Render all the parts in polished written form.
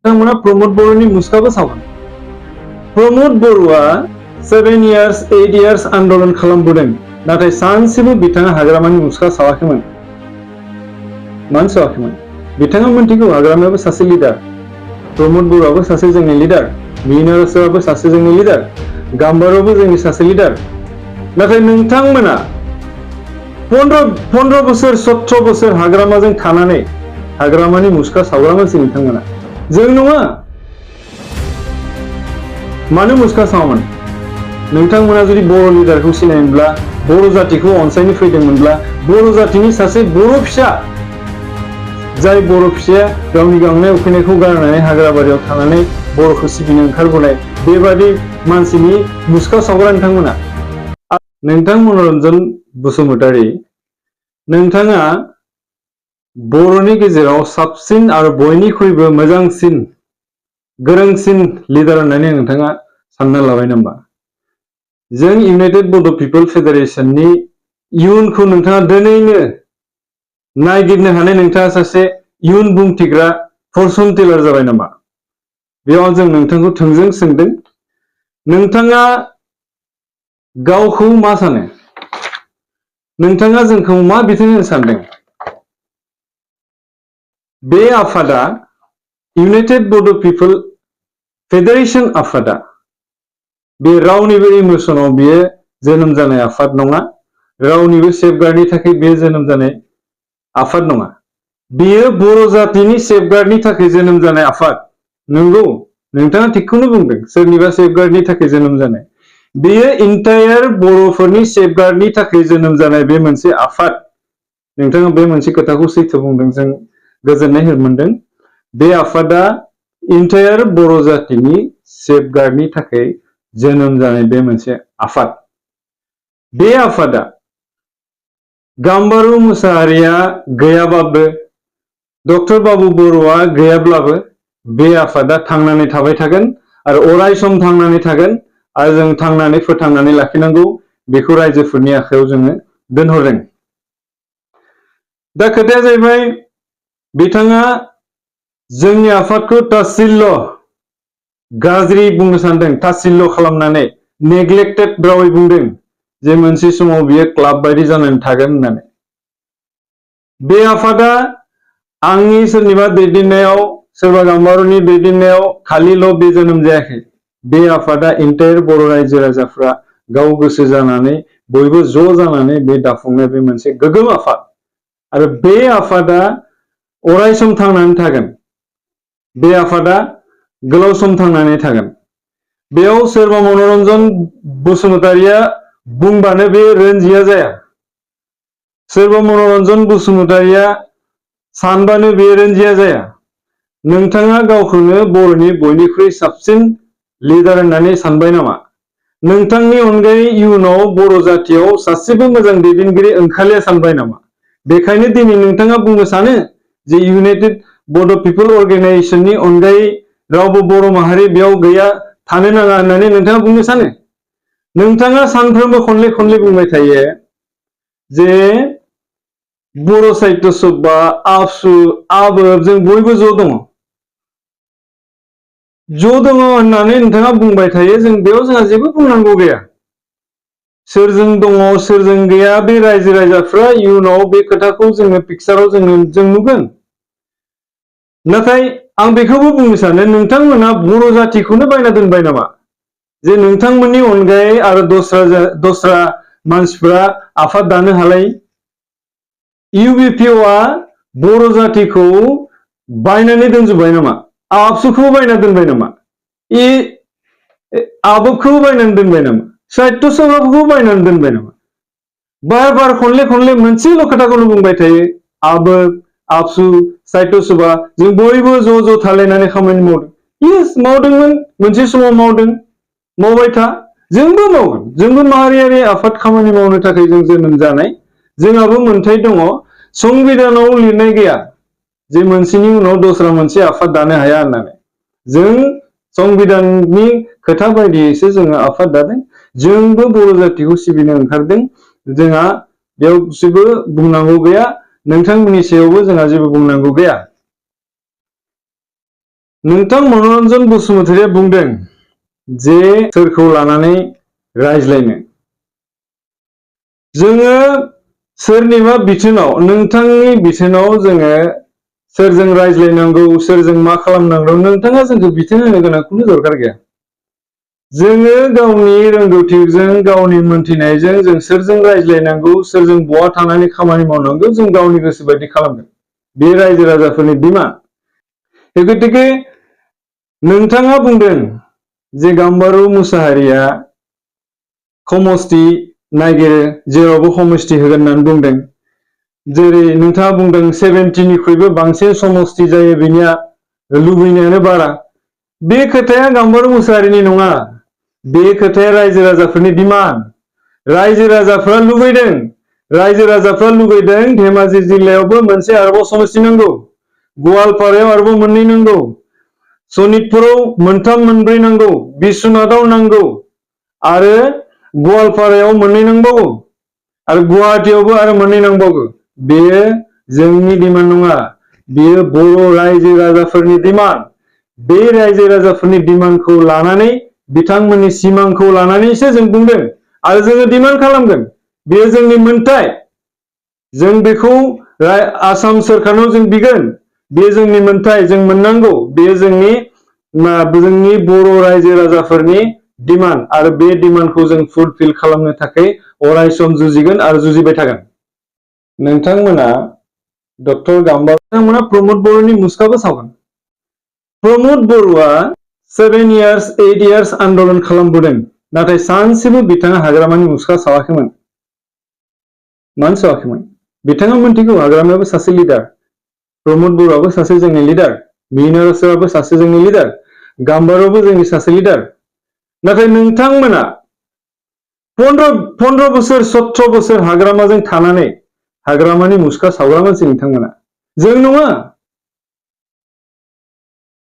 बिथांमोना प्रमोद बर'नि मुसुखाबो सावगोन। प्रमोद बर'आ 7 years 8 years आन्दलन खालामबोदों, नाथाय सानसेबो बिथाङा हाग्रामानि मुसुखा सावाखैमोन। मानो सावाखैमोन? बिथाङा मोनथिगौ हाग्रामायाबो सासे लिडार, प्रमोद बर'आबो सासे जोंनि लिडार, मिनारसआबो सासे जोंनि लिडार, गाम्बाराबो जोंनि सासे लिडार। नाथाय नोंथांमोना 15 बोसोर 17 बोसोर हाग्रामाजों थानानै हाग्रामानि मुसुखा सावग्रा मानसि नोंथांमोना। जों नङा। मानो मुसुखा सावामोन? नोंथांमोना जुदि बर' लिडारखौ सिनायोमोनब्ला, बर' जातिखौ अनसायनो फैदोंमोनब्ला, बर' जातिनि सासे बर' फिसा, जाय बर' फिसाया गावनि गांनाय उखैनायखौ गारनानै हाग्राबारियाव थानानै बर'खौ सिबिनो ओंखारबोनाय, बेबादि मानसिनि मुसुखा सावग्रा नोंथांमोना। नोंथां मनरन्जन बसुमतारी, नोंथाङा बर'नि गेजेराव साबसिन आरो बयनिख्रुइबो मोजांसिन गोरोंसिन लिडार होननानै नोंथाङा सानना लाबाय नामा? जों इउनाइटेड बड' पिपल फेडारेशननि इयुनखौ नोंथाङा दिनैनो नायगिरनो हानाय नोंथाङा सासे इयुन बुंथिग्रा फरचुन टेलार जाबाय नामा? बेयाव जों नोंथांखौ थोंजों सोंदों। नोंथाङा गावखौ मा सानो? नोंथाङा जोंखौ मा बिथोन होनो सानदों? बे आफादा इउनाइटेड बड' पिपल फेडारेशन आफादा बे रावनिबो इमोसनाव बियो जोनोम जानाय आफाद नङा, रावनिबो सेफगार्डनि थाखाय बे जोनोम जानाय आफाद नङा। बेयो बर' जातिनि सेफगार्डनि थाखाय जोनोम जानाय आफाद। नंगौ, नोंथाङा थिगखौनो बुंदों, सोरनिबा सेफगार्डनि थाखाय जोनोम जानाय। बेयो इन्टायार बर'फोरनि सेफगार्डनि थाखाय जोनोम जानाय बे मोनसे आफाद। नोंथाङा बे मोनसे खोथाखौ सैथो बुंदों, जों गोजोननाय मोनदों। बे आफादा इन्टायार बर' जातिनि सेफगार्डनि थाखाय जोनोम जानाय बे मोनसे आफाद। बे आफादा गाम्बारु मुसाहारिया गैयाबाबो, डक्टर बाबु बर'आ गैयाब्लाबो बे आफादा थांनानै थाबाय थागोन आरो अराय सम थांनानै थागोन, आरो जों थांनानै फोथांनानै लाखिनांगौ, बेखौ रायजोफोरनि आखायाव जोङो दोनहरदों। दा खोथाया जाहैबाय, बिथाङा जोंनि आफादखौ तासिल्य गाज्रि बुंनो सानदों, तासिल्य खालामनानै नेग्लेक्टेड रावै बुंदों जे मोनसे समाव बियो क्लाब बायदि जानानै थागोन होननानै। बे आफादा आंनि सोरनिबा दैदेननायाव, सोरबा गाम्बारुनि दैदेननायाव खालिल' बे जोनोम जायाखै। बे आफादा इन्टायार बर' रायजो राजाफ्रा गाव गोसो जानानै बयबो ज' जानानै बे दाफुंनाय बे मोनसे गोग्गोम आफाद, आरो बे आफादा अराय सम थांनानै थागोन। बे आफादा गोलाव सम थांनानै थागोन। बेयाव सोरबा मनरन्जन बसुमतारीया बुंबानो बे रोनजिया जाया, सोरबा मनरन्जन बसुमतारीया सानबानो बे रोनजिया जाया। नोंथाङा गावखौनो बर'नि बयनिख्रुइ साबसिन लिडार होननानै सानबाय नामा? नोंथांनि अनगायै इयुनाव बर' जातियाव सासेबो मोजां दैदेनगिरि ओंखारलिया सानबाय नामा? बेखायनो दिनै नोंथाङा बुंनो सानो जे इउनाइटेड बड' पिपल अर्गेनाइजेशननि अनगायै रावबो बर' माहारि बेयाव गैया, थानो नाङा होननानै नोंथाङा बुंनो सानो? नोंथाङा सानफ्रोमबो खनले खनले बुंबाय थायो जे बर' साहित्य सभा, आबसु, आबोब जों बयबो ज' दङ। ज' दङ होननानै नोंथाङा बुंबाय थायो, जों बेयाव जोंहा जेबो बुंनांगौ गैया। सोरजों दङ सोरजों गैया बे रायजो राजाफ्रा इयुनाव बे खोथाखौ जोङो पिक्साराव जों नुगोन। नाथाय आं बेखौबो बुंनो सानो, नोंथांमोना बर' जातिखौनो बायना दोनबाय नामा? जे नोंथांमोननि अनगायै आरो दस्रा मानसिफ्रा आफाद दानो हालाय। इउबिपिअआ बर' जातिखौ बायनानै दोनजोब्बाय नामा? आबसुखौ बायना दोनबाय नामा? आबोबखौ बायनानै दोनबाय नामा? साहित्य सभाखौ बायनानै दोनबाय नामा? बार बार खनले खनले मोनसेल' खोथाखौनो बुंबाय थायो, आबोब, आबसु, साहित्य सभा जों बयबो ज' ज' थालायनानै खामानि मावदों। इस, मावदोंमोन, मोनसे समाव मावदों, मावबाय था, जोंबो मावगोन। जोंबो माहारियारि आफाद खामानि मावनो थाखाय जों जोनोम जानाय, जोंहाबो मोन्थाय दङ। संबिधानाव लिरनाय गैया जे मोनसेनि उनाव दस्रा मोनसे आफाद दानो हाया होननानै। जों संबिधाननि खोथा बायदियैसो जोङो आफाद दादों। जोंबो बर' जातिखौ सिबिनो ओंखारदों। जोंहा बेयाव जेबो बुंनांगौ गैया, नोंथांमोननि सायावबो जोंहा जेबो बुंनांगौ गैया। नोंथां मनरन्जन बसुमतारिया बुंदों जे सोरखौ लानानै रायज्लायनो जोङो सोरनिबा बिथोनाव नोंथांनि बिथोनाव जोङो सोरजों रायज्लायनांगौ सोरजों मा खालामनांगौ नोंथाङा जोंखौ बिथोन होनो गोनां खुनु दरखार गैया जोङो गावनि रोंगौथिजों गावनि मोनथिनायजों जों सोरजों रायज्लायनांगौ सोरजों बहा थानानै खामानि मावनांगौ जों गावनि गोसो बायदि खालामगोन बे रायजो राजाफोरनि डिमान्ड गतिके नोंथाङा बुंदों जे गाम्बारु मुसाहारिया समस्ति नागिरो जेरावबो समस्ति होगोन होननानै बुंदों जेरै नोंथाङा बुंदों 70निख्रुइबो बांसिन समस्ति जायो बिनिया लुबैनायानो बारा बे खोथाया गाम्बारु मुसाहारिनि नङा बे खोथाया रायजो राजाफोरनि डिमान्ड रायजो राजाफ्रा लुबैदों रायजो राजाफ्रा लुबैदों धेमाजि जिल्लायावबो मोनसे आरोबाव समस्ति नांगौ गवालपारायाव आरोबाव मोननै नांगौ सनितपुराव मोनथाम मोनब्रै नांगौ बिश्वनाथाव नांगौ आरो गवालपारायाव मोननै नांबावगौ आरो गुवाहाटीयावबो आरो मोननै नांबावगौ बेयो जोंनि डिमान्ड नङा बेयो बर' रायजो राजाफोरनि डिमान्ड बे रायजो राजाफोरनि डिमान्डखौ लानानै बिथांमोननि सिमांखौ लानानैसो जों बुंदों आरो जोङो डिमान्ड खालामगोन बेयो जोंनि मोन्थाय जों बेखौ आसाम सोरखारनाव जों बिगोन बे जोंनि मोन्थाय जों मोननांगौ बेयो जोंनि बर' रायजो राजाफोरनि डिमान्ड आरो बे डिमान्डखौ जों फुलफिल खालामनो थाखाय अराय सम जुजिगोन आरो जुजिबाय थागोन नोंथांमोना डक्टर गाम्बार बिथांमोना प्रमोद बर'नि मुसुखाबो सावगोन प्रमोद बर'आ 7 years 8 years आन्दोलन खालामबोदों नाथाय सानसेबो बिथाङा हाग्रामानि मुसुखा सावाखैमोन मानो सावाखैमोन बिथाङा मोनथिगौ हाग्रामायाबो सासे लिडार प्रमोद बर'आबो सासे जोंनि लिडार मिनारासोआबो सासे जोंनि लिडार गाम्बाराबो जोंनि सासे लिडार नाथाय नोंथांमोना 15 बोसोर 17 बोसोर हाग्रामाजों थानानै हाग्रामानि मुसुखा सावग्रा मानसि नोंथांमोना जों नङा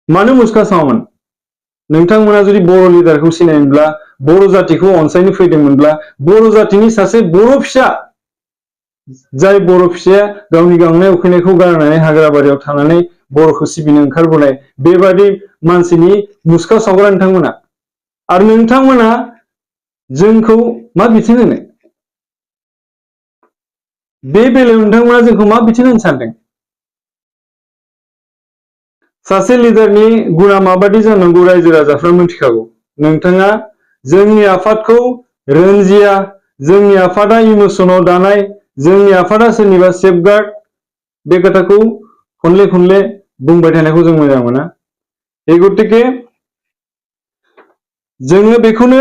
मानो मुसुखा सावामोन नोंथांमोना जुदि बर' लिडारखौ सिनायमोनब्ला बर' जातिखौ अनसायनो फैदोंमोनब्ला बर' जातिनि सासे बर' फिसा जाय बर' फिसाया गावनि गांनाय उखैनायखौ गारनानै हाग्राबारियाव थानानै बर'खौ सिबिनो ओंखारबोनाय बेबादि मानसिनि मुसुखा सावग्रा नोंथांमोना आरो नोंथांमोना जोंखौ मा बिथोन होनो बे बेलायाव नोंथांमोना जोंखौ मा बिथोन होनो सानदों सासे लिडारनि गुना माबादि जानांगौ रायजो राजाफ्रा मिथिखागौ नोंथाङा जोंनि आफादखौ रनजिया जोंनि आफादा इमोसनाव दानाय जोंनि आफादा सोरनिबा सेफगार्ड बे खोथाखौ खनले खनले बुंबाय थानायखौ जों मोजां मोना गतिके जोङो बेखौनो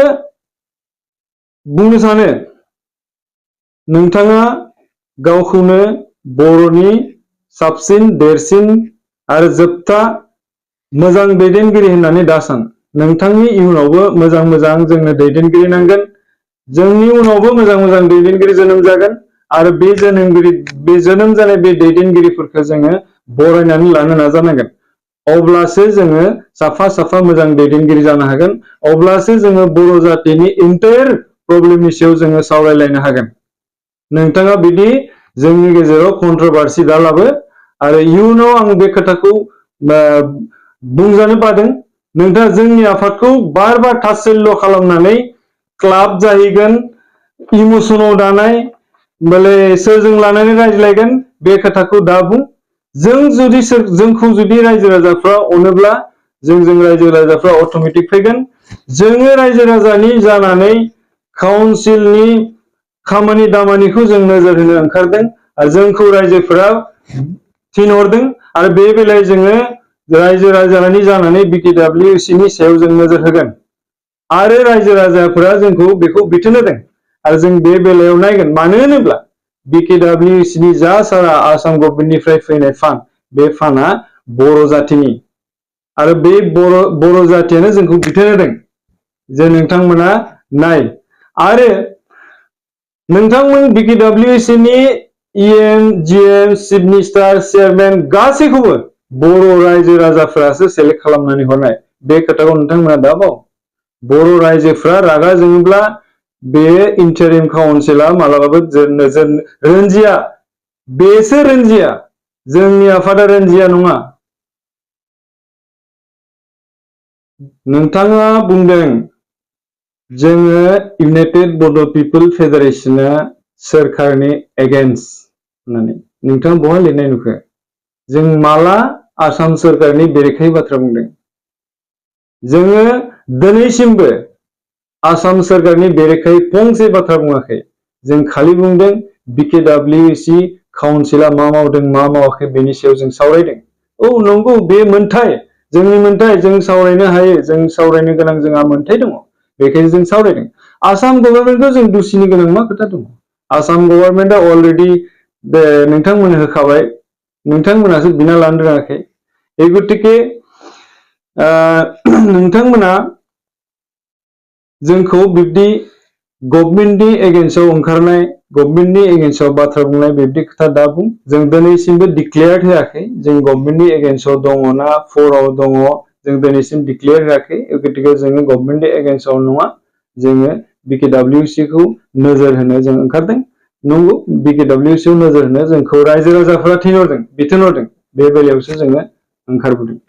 बुंनो सानो नोंथाङा गावखौनो बर'नि साबसिन देरसिन आरो जोबथा मोजां दैदेनगिरि होननानै दासान नोंथांनि इयुनावबो मोजां मोजां जोंनो दैदेनगिरि नांगोन जोंनि उनावबो मोजां मोजां दैदेनगिरि जोनोम जागोन आरो बे जोनोम जानाय बे दैदेनगिरिफोरखौ जोङो बरायनानै लानो नाजानांगोन अब्लासो जोङो साफा साफा मोजां दैदेनगिरि जानो हागोन अब्लासो जोङो बर' जातिनि इन्टायर प्रब्लेमनि सायाव जोङो सावरायलायनो हागोन नोंथाङा बिदि जोंनि गेजेराव कन्ट्रोभार्सि दालाबो आरो इयुनाव आं बे खोथाखौ बुंजानो बादों नोंथाङा जोंनि आफादखौ बार बार तात्सल्य खालामनानै क्लाब जाहैगोन इमोसनाव दानाय बोले सोरजों लानानै रायज्लायगोन बे खोथाखौ दा बुं जोंखौ जुदि रायजो राजाफ्रा अनोब्ला जोंजों रायजो राजाफ्रा अट'मेटिक फैगोन जोङो रायजो राजानि जानानै काउन्सिलनि खामानि दामानिखौ जों नोजोर होनो ओंखारदों आरो जोंखौ रायजोफोरा थिनहरदों आरो बे बेलायाव जोङो रायजो राजानि जानानै BKWCनि सायाव जों नोजोर होगोन आरो रायजो राजाफोरा जोंखौ बेखौ बिथोन होदों आरो जों बे बेलायाव नायगोन मानो होनोब्ला BKWCनि जा सारा आसाम गभर्नमेन्टनिफ्राय फैनाय फान्ड बे फान्डआ बर' जातिनि आरो बे बर' जातियानो जोंखौ बिथोन होदों जे नोंथांमोना नाय आरो नोंथांमोन BKWCनि EM GM chief minister chairman गासैखौबो बर' रायजो राजाफोरासो सेलेक्ट खालामनानै हरनाय बे खोथाखौ नोंथांमोना दा बाव बर' रायजोफ्रा रागा जोङोब्ला बे इन्टारिम काउन्सिला मालाबाबो रनजिया बेसो रनजिया जोंनि आफादा रनजिया नङा नोंथाङा बुंदों जोङो इउनाइटेड बड' पिपल फेडारेशना सोरखारनि एगेन्स्ट होननानै नोंथाङा बहा लिरनाय नुखो जों माला आसाम सोरखारनि बेरेखायै बाथ्रा बुंदों जोङो दिनैसिमबो आसाम सोरखारनि बेरेखायै फंसे बाथ्रा बुङाखै जों खालि बुंदों BKWC काउन्सिला मा मावदों मा मावाखै बेनि सायाव जों सावरायदों औ नंगौ बे मोनथाय जोंनि मोनथाय जों सावरायनो हायो जों सावरायनो गोनां जोंहा मोनथाय दङ बेखायनो जों सावरायदों आसाम गभर्नमेन्टखौ जों दुसिनो गोनां मा खोथा दङ आसाम गभर्नमेन्टआ अलरेडि नोंथांमोननो होखाबाय नोंथांमोनासो बिना लानो रोङाखै बे गतिके नोंथांमोना जोंखौ बिब्दि गभर्नमेन्टनि एगेन्स्टआव ओंखारनाय गभर्नमेन्टनि एगेन्स्टआव बाथ्रा बुंनाय बिब्दि खोथा दा बुं जों दिनैसिमबो डिक्लेयार होआखै जों गभर्नमेन्टनि एगेन्स्टआव दङ ना फराव दङ जों दिनैसिम डिक्लेयार होआखै गतिके जोङो गभर्नमेन्टनि एगेन्स्टआव नङा जोङो BKWC खौ नोजोर होनो जों ओंखारदों नंगौ BKWC नोजोर होनो जोंखौ रायजो राजाफोरा थिनहरदों बिथोन हरदों बे बेलायावसो जोङो ओंखारबोदों